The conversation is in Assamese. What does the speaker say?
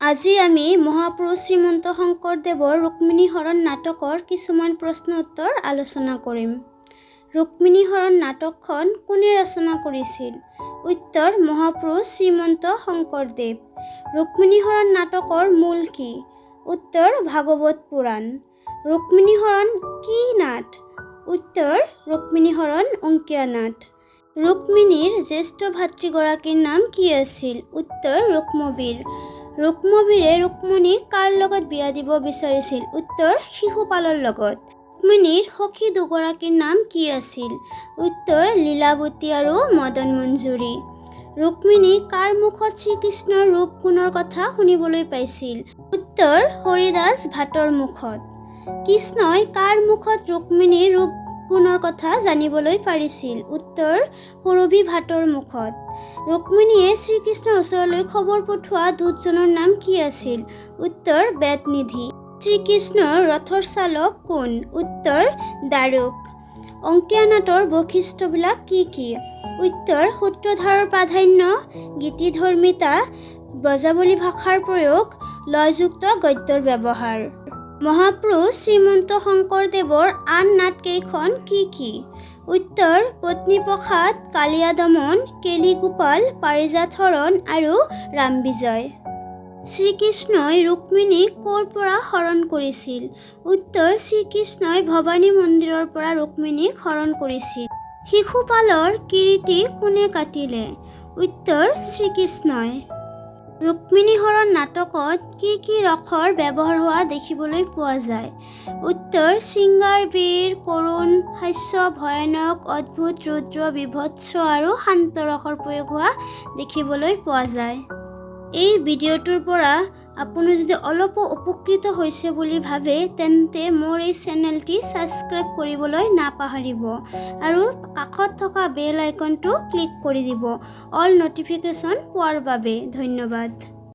আজি আমি মহাপুৰুষ শ্ৰীমন্ত শংকৰদেৱৰ ৰুক্মিণী হৰণ নাটকৰ কিছুমান প্ৰশ্ন উত্তৰ আলোচনা কৰিম। ৰুক্মিণী হৰণ নাটকখন কোনে ৰচনা কৰিছিল? উত্তৰ মহাপুৰুষ শ্ৰীমন্ত শংকৰদেৱ। ৰুক্মিণী হৰণ নাটকৰ মূল কি? উত্তৰ ভাগৱত পুৰাণ। ৰুক্মিণী হৰণ কি নাট? উত্তৰ ৰুক্মিণী হৰণ অংকীয়া নাট। ৰুক্মিণীৰ জ্যেষ্ঠ ভাতৃগৰাকীৰ নাম কি আছিল? উত্তৰ ৰুক্মবীৰ। ৰুক্মবীৰে ৰুক্মিণীক কাৰ লগত বিয়া দিব বিচাৰিছিল? উত্তৰ শিশুপালৰ লগত। ৰুক্মিণীৰ সখী দুগৰাকীৰ নাম কি আছিল? উত্তৰ লীলাৱতী আৰু মদন মঞ্জুৰী। ৰুক্মিণী কাৰ মুখত শ্ৰীকৃষ্ণৰ ৰূপ গুণৰ কথা শুনিবলৈ পাইছিল? উত্তৰ হৰিদাস ভাটৰ মুখত। কৃষ্ণই কাৰ মুখত ৰুক্মিণীৰ ৰূপ গুণৰ কথা জানিবলৈ পাৰিছিল? উত্তৰ সুৰভি ভাটৰ মুখত। ৰুক্মিণীয়ে শ্ৰীকৃষ্ণৰ ওচৰলৈ খবৰ পঠোৱা দূতজনৰ নাম কি আছিল? উত্তৰ বেদনিধি। শ্ৰীকৃষ্ণৰ ৰথৰ চালক কোন? উত্তৰ দাৰুক। অংকীয়া নাটৰ বৈশিষ্ট্যবিলাক কি কি? উত্তৰ সূত্ৰধাৰৰ প্ৰাধান্য, গীতিধৰ্মিতা, ব্ৰজাৱলী ভাষাৰ প্ৰয়োগ, লয়যুক্ত গদ্যৰ ব্যৱহাৰ। মহাপুৰুষ শ্ৰীমন্ত শংকৰদেৱৰ আন নাটকেইখন কি কি? উত্তৰ পত্নীপ্ৰসাদ, কালিয়া দমন, কেলিগোপাল, পাৰিজাত হৰণ আৰু ৰামবিজয়। শ্ৰীকৃষ্ণই ৰুক্মিণীক ক'ৰ পৰা হৰণ কৰিছিল? উত্তৰ শ্ৰীকৃষ্ণই ভৱানী মন্দিৰৰ পৰা ৰুক্মিণীক হৰণ কৰিছিল। শিশুপালৰ কিৰীটি কোনে কাটিলে? উত্তৰ শ্ৰীকৃষ্ণই। ৰুক্মিণী হৰণ নাটকত কি কি ৰসৰ ব্যৱহাৰ হোৱা দেখিবলৈ পোৱা যায়? উত্তৰ শৃংগাৰ, বীৰ, কৰুণ, হাস্য, ভয়ানক, অদ্ভুত, ৰুদ্ৰ, বীভৎস আৰু শান্ত ৰসৰ প্ৰয়োগ হোৱা দেখিবলৈ পোৱা যায়। এই ভিডিঅ'টোৰ পৰা আপুনি যদি অলপো উপকৃত হৈছে বুলি ভাবে, তেন্তে মোৰ এই চেনেলটি ছাবস্ক্ৰাইব কৰিবলৈ নাপাহৰিব আৰু কাষত থকা বেল আইকনটো ক্লিক কৰি দিব অল ন'টিফিকেশ্যন পোৱাৰ বাবে। ধন্যবাদ।